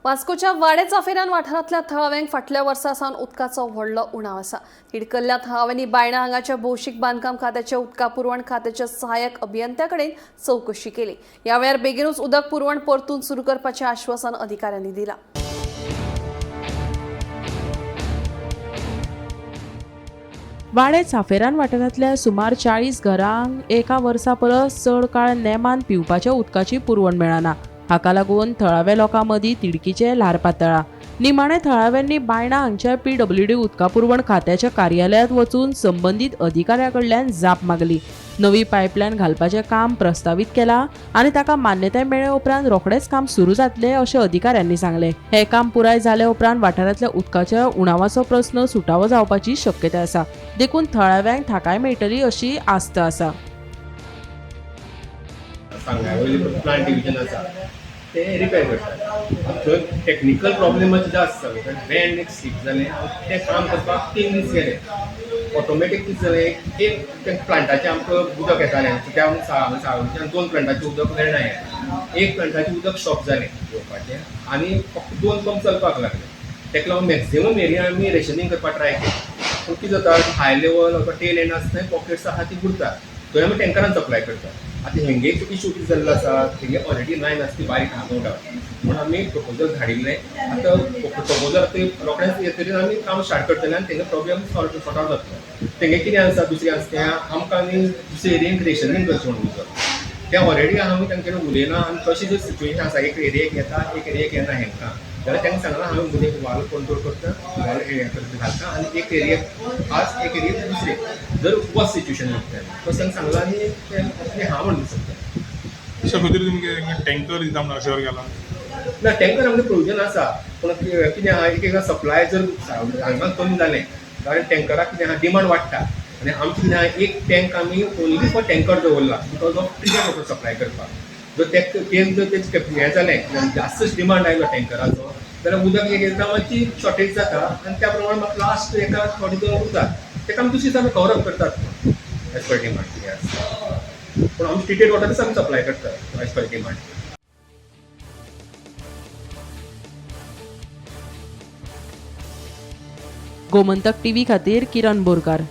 वास्कोच्या वाडे चाफेरान वाठारांतल्या थळाव्यांक फाटल्या वर्सा सावन उदकाचो व्हडलो उणाव आसा. तिडकल्ल्या थळाव्यांनी बायणा हांगाच्या भौशीक बांदकाम खात्याच्या उदका पुरवण खात्याच्या सहाय्यक अभियंत्या कडेन चवकशी केली. ह्या वेळार बेगीनूच उदक पुरवण परतून सुरू करपाचें आश्वासन अधिकाऱ्यांनी दिलां. वाडे चाफेरान वाठारांतल्या सुमार 40 घरांक एका वर्सा परस चड काळ नेमान पिवपाच्या उदकाची पुरवण मेळना. हाका लागून थळाव्या लोकां मदीं तिडकीचें ल्हार पातळ्ळां. निमाणें थळाव्यांनी बायणा हांगच्या पीडब्ल्यूडी उदका पुरवण खात्याच्या कार्यालयांत वचून संबंदीत अधिकाऱ्या कडल्यान जाप मागली. नवी पायपलायन घालपाचें काम प्रस्तावीत केलां आनी ताका मान्यताय मेळ्ळे उपरांत रोखडेंच काम सुरू जातलें अशें अधिकाऱ्यांनी सांगलें. हें काम पुराय जाले उपरांत वाठारांतल्या उदकाच्या उणावाचो प्रस्न सुटावो जावपाची शक्यताय आसा. देखून थळाव्यांक थाकाय मेळटली अशी आस्त आसा. सांग्या वयले प्लांट डिविजन आसा ते रिपेर करतात. आतां थंय टॅक्निकल प्रॉब्लेम मातशे जास्त जाले कारण बँड एक स्लीप जालें आनी तें काम करपाक 3 दीस गेले. ऑटोमॅटीक कितें जालें, एक ते प्लांटाचें आमकां उदक येतालें त्या साळोरच्यान 2 प्लांटाचें उदक मेळना हें, एक प्लांटाचें उदक स्टॉप जालें येवपाचें आनी फक्त 2 पंप चलपाक लागले. ताका लागून मॅक्झिमम एरिया आमी रेशनींग करपाक ट्राय केली. पूण कितें जाता, हाय लेवल अथवा टेल एंड आसता थंय पॉकेट्स आहा ती उरता, थंय आमी टँकरान सप्लाय करता. आतां हेंगे इशू कितें जाल्लो आसा, हेंगे ऑलरेडी लायन आसा ती बारीक आहा नो डावट, म्हणून आमी प्रपोजल धाडिल्लें. आतां प्रपोजल आतां रोखडेंच येतकीर आमी काम स्टार्ट करतले आनी तेंगे प्रॉब्लेम सॉर्ट आवट जातलो. तेंगे कितें आसा दुसरें आसा तें आमकां आनी दुसरे एरियेक रेशनींग करचें म्हणून उदक तें ऑलरेडी आमी तांचे कडेन उलयलां आनी तशें जर सिट्युएशन आसा एक एरियेक येता एक एरियेक येना हेंकां जाल्यार तांकां सांगलां हांवें उदक वाल कंट्रोल करता, वाल हें करता घालता आनी एक एरियेक आज एक एरियेक दुसरे जर वर्स सिट्युएशन लागता तशें तांकां सांगलां आनी ते हां म्हणून सद्या. सर, खंय तरी तुमी टँकर दिता म्हणून अशें केलां? ना, टँकर आमकां प्रोविजन आसा, पूण कितें आहा एक एकदां सप्लाय जर हांगा कमी जालें कारण टँकराक कितें आहा डिमांड वाडटा आनी आमचें कितें आहा एक टँक आमी ओनली फॉर टँकर दवरला because of treated water supply करपाक. जर ते जर तेजें हें जालें जास्तच डिमांड आयलो टँकराचो जाल्यार उदक एक एकदां मातशी शॉर्टेज जाता आनी त्या प्रमाणे म्हाका लास्ट एका थोडे दोन उरता ताका आमी दुसरे दिसा आमी कवर अप करतात एज पर डिमांड कितें आसा. पूण आमी ट्रिटेड वॉटरच आमी सप्लाय करतात as per demand. Gomantak TV खातीर किरण बोरकार.